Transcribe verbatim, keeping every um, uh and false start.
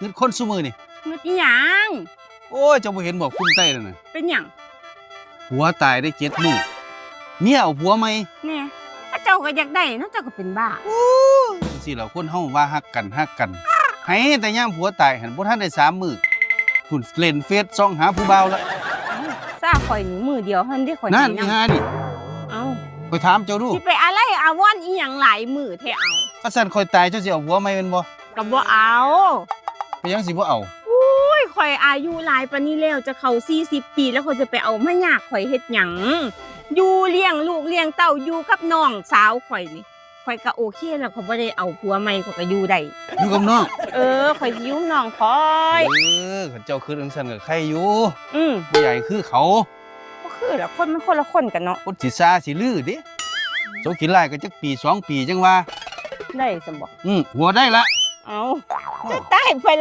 งึดคนซุมื้อนี่ งึดอีหยัง โอ้ย เจ้าบ่เห็นบ่ คุณไต้นั่นน่ะ เป็นหยัง ผัวตายได้เจ็ดมื้อ เมียเอาผัวใหม่ แน่ ถ้าเจ้าก็อยากได้เนาะ เจ้าก็เป็นบ้า โอ้ย จั่งซี้ล่ะ คนเฮาว่าฮักกัน ฮักกัน ให้แต่ยามผัวตายหั่น บ่ทันได้สามมื้อ พุ้นเล่นเฟซส่องหาผู้บ่าวละ เอ้า ซ่าข่อยนี่มื้อเดียวหั่นเด้ ข่อย นั่น ให้นำ อีห่านี่ เอ้า ข่อยถามเจ้าดู สิไปอาลัยอาวรณ์อีหยังหลายมื้อแท้ เอา คันซั้นข่อยตายเจ้าสิเอาผัวใหม่แม่นบ่ ก็บ่เอา เป็นหยังสิบ่เอา อุ้ย ข่อยอายุหลายปานนี้แล้ว จะเข้าสี่สิบปีแล้ว ข่อยจะไปเอามายากข่อยเฮ็ดหยัง อยู่เลี้ยงลูกเลี้ยงเต้า อยู่กับน้องสาวข่อยนี่ ข่อยก็โอเคแล้ว ข่อยบ่ได้เอาผัวใหม่ ข่อยก็อยู่ได้ อยู่กับน้อง เออ ข่อยสิอยู่กับน้องข่อย เออ คันเจ้าคิดจั่งซั้นก็ไคอยู่ อืม บ่อยากให้คือเขา บ่คือล่ะ คนมันคนละคนกันเนาะ คนสิซ่าสิลือเด้ โสขี้ร้ายก็จักปีสองปีจั่งว่า ได้ซั่นบ่ อืม ผัวได้ละ เอ้า จะตายไป